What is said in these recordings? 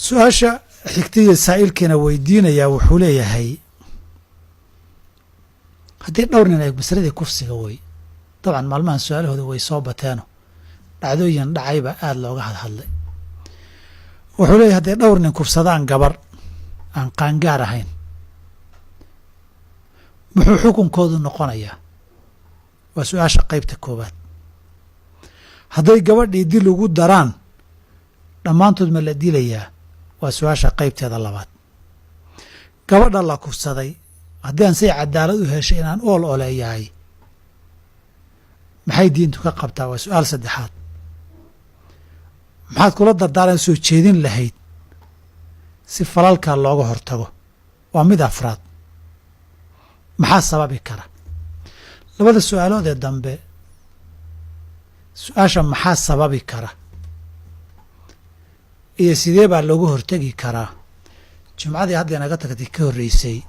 Su-aasha xigtaiyo saa'ilkiina weydiinayaa wuxuu leeyahay, haddii dhowr nin ay masaladii kufsiga wey, dabcan maalmahan su-aalahooda way soo bateeno, dhacdooyin dhacayba aada looga hadhadlay. Wuxuu leeyahay, hadday dhowr nin kufsadaan gabar aan qaangaar ahayn, muxuu xukunkoodu noqonayaa? Waa su-aasha qaybta koowaad. Hadday gabadhii dil ugu daraan, dhammaantood ma la dilayaa? Waa su-aasha qaybteeda labaad. Gabadha la kufsaday haddii aan say cadaalad u heshay inaan ool oleeyahay, maxay diintu ka qabtaa? Waa su-aal saddexaad. Maxaad kula dardaaran soo jeedin lahayd si falalkaa looga hortago? Waa mid afraad. Maxaa sababi kara? Labada su-aalood ee dambe, su-aasha maxaa sababi kara iyo sidee baa looga hortegi karaa, jumcadii hadda inaga tagtay ka horreysay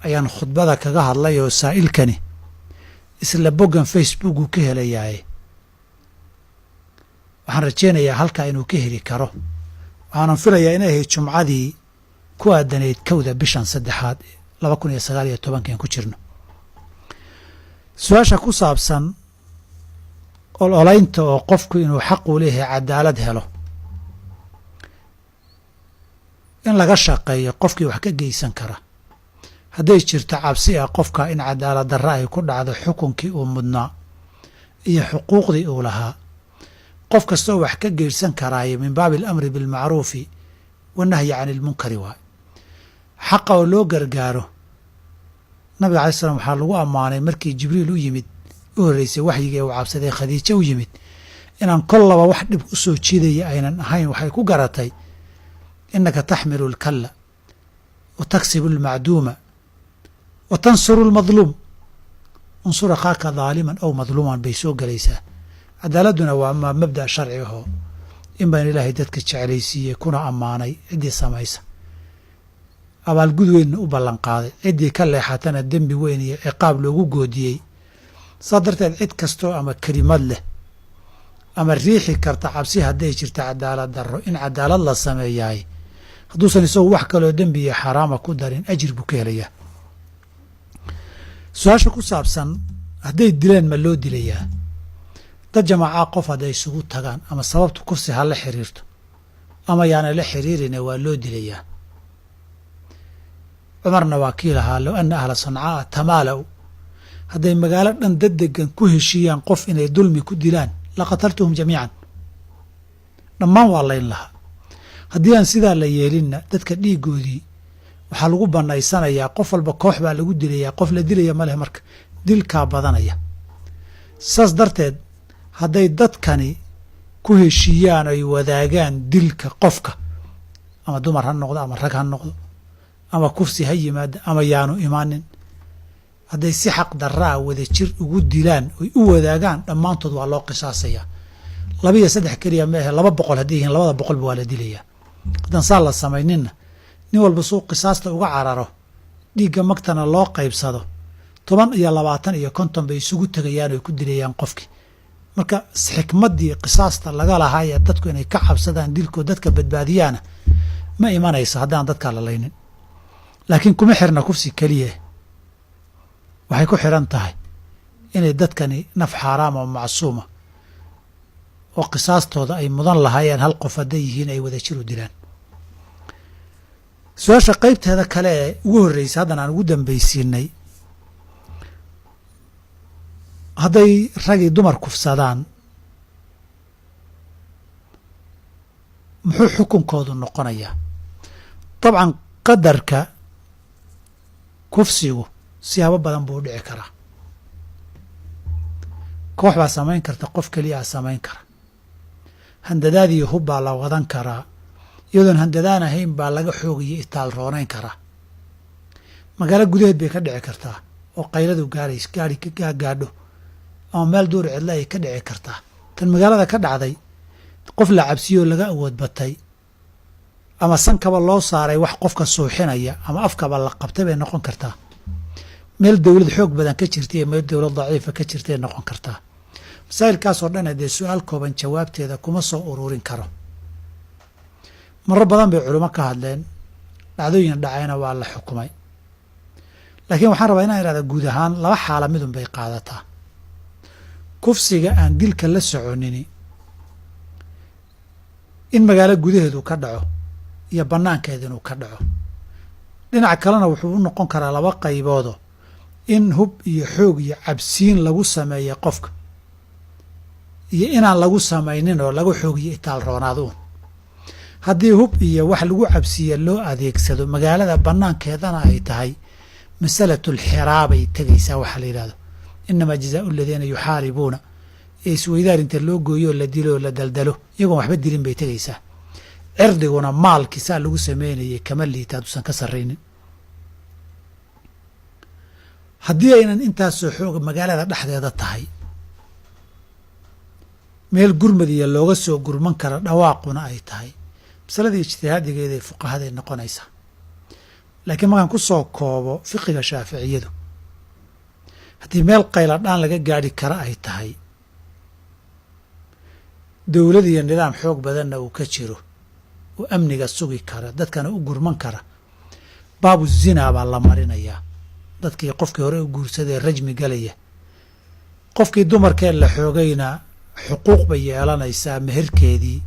ayaan khudbada kaga hadlay, oo saa'ilkani isla boggan Facebookuu ka helayaaye, waxaan rajaynayaa halkaa inuu ka heli karo. Waxaanan filayaa inay ahayd jumcadii ku aadanayd 1da bishan saddexaad 2019-kan ku jirno. Su-aasha ku saabsan ololaynta oo qofku inuu xaqu leeyahay cadaalad helo, in laga shaqeeyo qofkii wax ka geysan kara hadday jirto cabsi ah qofka in cadaalad darra ay ku dhacdo xukunkii uu mudnaa iyo xuquuqdii uu lahaa, qof kastoo wax ka geysan karaayo min baabi alamri bilmacruufi wanahyi cani ilmunkari waay. Xaqa oo loo gargaaro, nabiga alai slam waxaa lagu ammaanay markii Jibriil u yimid u horreysay waxyiga ee uu cabsaday Khadiijo u yimid, inaan kollaba wax dhib u soo jiidaya aynan ahayn. Waxay ku garatay innaka taxmilu alkalla wa taksibu almacduuma wa tansuru almadluum, unsur akhaaka daaliman aw madluuman bay soo gelaysaa. Cadaaladduna waa mabda' sharci ahoo in baan Ilaahay dadka jeclaysiiyey kuna ammaanay ciddii samaysa, abaalgud weynna u ballanqaaday, ciddii ka leexatana dembi weyn iyo ciqaab loogu goodiyey. Saa darteed cid kastoo ama kelimad leh ama riixi karta cabsi hadday jirta cadaalad darro in cadaalad la sameeyahay, hadduusan isagu wax kaloo dembi iyo xaaraama ku darin, ajir buu ka helayaa. Su-aasha ku saabsan hadday dileen ma loo dilayaa? Dad jamaacaa qof hadday isugu tagaan, ama sababtu kufsi ha la xiriirto ama yaana la xiriirina, waa loo dilayaa. Cumarna waa kii lahaa, low ana ahla Sancaaa tamaala-u, hadday magaalo dhan dad degan ku heshiiyaan qof inay dulmi ku dilaan, la qataltuhum jamiican, dhammaan waa layn lahaa. Haddii aan sidaa la yeelinna, dadka dhiigoodii waxaa lagu banaysanayaa, qof walba koox baa lagu dilayaa, qof la dilaya ma leh, marka dilkaa badanaya. Saas darteed hadday dadkani ku heshiiyaan ay wadaagaan dilka qofka, ama dumar ha noqdo ama rag ha noqdo, ama kufsi ha yimaado ama yaanu imaanin, hadday si xaq darraa wada jir ugu dilaan oy u wadaagaan, dhammaantood waa loo qisaasayaa. Laba iyo saddex keliya ma ahe, 200 hadday yihiin, 200-ba waa la dilayaa. Haddaan saa la samayninna, nin walba suu qisaasta uga cararo, dhiigga magtana loo qaybsado, 10 iyo 20 iyo 50 bay isugu tegayaan oy ku dilayaan qofkii. Marka xikmaddii qisaasta laga lahaa ee dadku inay ka cabsadaan dilkood dadka badbaadiyaana ma imanayso haddaan dadkaa la laynin. Laakiin kuma xirna kufsi keliya, waxay ku xiran tahay inay dadkani naf xaaraam oo macsuuma oo qisaastooda ay mudan lahaayeen, hal qof hadday yihiin, ay wada jir u dilaan. Su-aasha qaybteeda kale ee ugu horreysay haddan aan ugu dambaysiinay, hadday ragii dumar kufsadaan muxuu xukunkoodu noqonayaa? Dabcan qadarka kufsigu siyaabo badan buu u dhici karaa. Koox baa samayn karta, qof keliya a samayn kara, handadaad iyo hub baa la wadan karaa, iyadoon handadaan ahayn baa laga xoogiyo itaal roonayn karaa. Magaalo gudaheed bay ka dhici kartaa oo qayladu gaarays gaari gaadho, ama meel duur cidla ay ka dhici kartaa. Tan magaalada ka dhacday, qof la cabsiyoo laga awood batay ama sankaba loo saaray wax qofka suuxinaya ama afkaba la qabtay bay noqon kartaa. Meel dowlad xoog badan ka jirta iyo meel dowlad daciifa ka jirtay noqon kartaa. Masaa'ilkaasoo dhan dee su-aal kooban jawaabteeda kuma soo ururin karo. Maro badan bay culimo ka hadleen, dhacdooyin dhacayna waa la xukumay. Laakiin waxaan rabaa inaan ihahda guud ahaan laba xaala midun bay qaadataa. Kufsiga aan dilka la soconini in magaalo gudaheedu ka dhaco iyo bannaankeeda inuu ka dhaco. Dhinaca kalena wuxuu u noqon karaa laba qayboodo, in hub iyo xoog iyo cabsiin lagu sameeya qofka iyo inaan lagu samaynin oo laga xoog iyo itaal roonaado uun. Haddii hub iyo wax lagu cabsiiya loo adeegsado magaalada bannaankeedana ay tahay, masalatul-xiraabay tegaysaa. Waxaa la yidhahdo innamaa jazaau aladiina yuxaaribuuna, ee isweydaar inta loo gooyo la dilo oo la daldalo iyagoon waxba dilin bay tegaysaa. Cirdiguna maalkii saa lagu sameynayay kama liita hadduusan ka sarraynin. Haddii aynan intaasoo xoog magaalada dhexdeeda tahay, meel gurmadiya looga soo gurman kara dhawaaquna ay tahay, masaladii ijtihaadigeeda ee fuqahaday noqonaysaa. Laakiin markaan ku soo koobo fiqiga shaaficiyadu, haddii meel qayladhaan laga gaadhi kara ay tahay, dowlad iyo nidaam xoog badanna uu ka jiro oo amniga sugi kara, dadkana u gurman kara, baabu zinaa baa la marinayaa. Dadkii qofkii hore u guursadee rajmi galaya, qofkii dumarkee la xoogayna xuquuq bay yeelanaysaa, meherkeedii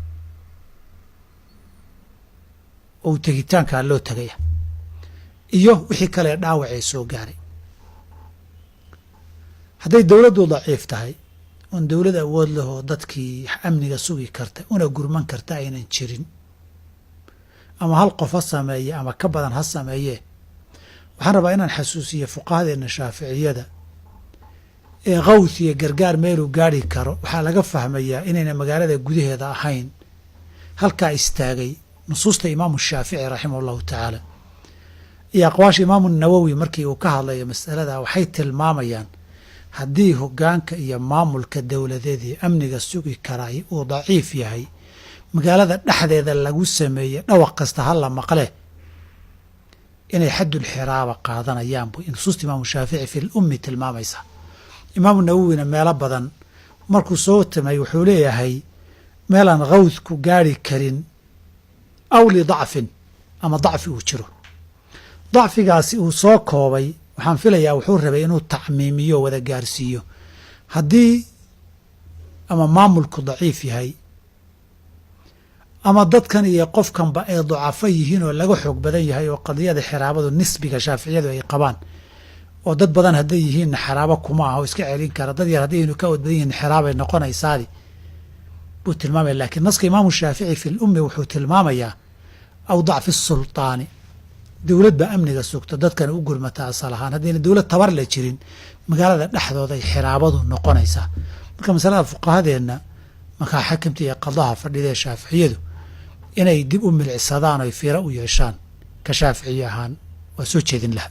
ou tegitaankaa loo tegaya iyo wixii kale dhaawacee soo gaaray. Hadday dowladdu daciif tahay oon dowlad awood lahoo dadkii amniga sugi karta una gurman karta aynan jirin, ama hal qof ha sameeye ama ka badan ha sameeyee, waxaan rabaa inaan xasuusiyo fuqahadeenna shaaficiyada ee khawth iyo gargaar meeluu gaadhi karo waxaa laga fahmayaa inayna magaalada gudaheeda ahayn. Halkaa istaagay nusuusta imaamu Shaafici raximah allahu tacaala iyo aqwaasha Imaamu Nawowi markii uu ka hadlayo masalada, waxay tilmaamayaan haddii hoggaanka iyo maamulka dowladeed ee amniga sugi karaay uu daciif yahay, magaalada dhexdeeda lagu sameeyey dhawaq kasta ha la maqle, inay xaddul xiraaba qaadanayaan buu nusuusta Imaamu Shaafici fi lummi tilmaamaysaa. Imaamu Nawowina meelo badan markuu soo timay wuxuu leeyahay meelaan khawdku gaari karin aw lidacfin ama dacfi uu jiro. Dacfigaasi uu soo koobay waxaan filayaa wuxuu rabay inuu tacmiimiyo wada gaarsiiyo. Haddii ama maamulku daciif yahay ama dadkan iyo qofkanba ay ducafo yihiin oo laga xoog badan yahay, oo qadiyada xiraabadu nisbiga shaaficiyadu ay qabaan oo dad badan hadday yihiinna xiraabo kuma ah oo iska celin kara, dad yar haddaynu ka awood badan yihiin xiraabay noqonaysaadi buu tilmaamaya. Laakiin naska Imaamu Shaafici fi lummi wuxuu tilmaamayaa aw dacfi sultaani, dowlad baa amniga sugta dadkana u gurmata asal ahaan. Haddayna dowlad tabar la jirin, magaalada dhexdooda ay xiraabadu noqonaysaa. Marka masalada fuqahadeenna markaa xakimta iyo qadaha fadhida ee shaaficiyadu inay dib u milicsadaan oy fiiro u yeeshaan ka shaaficiye ahaan waa soo jeedin laha.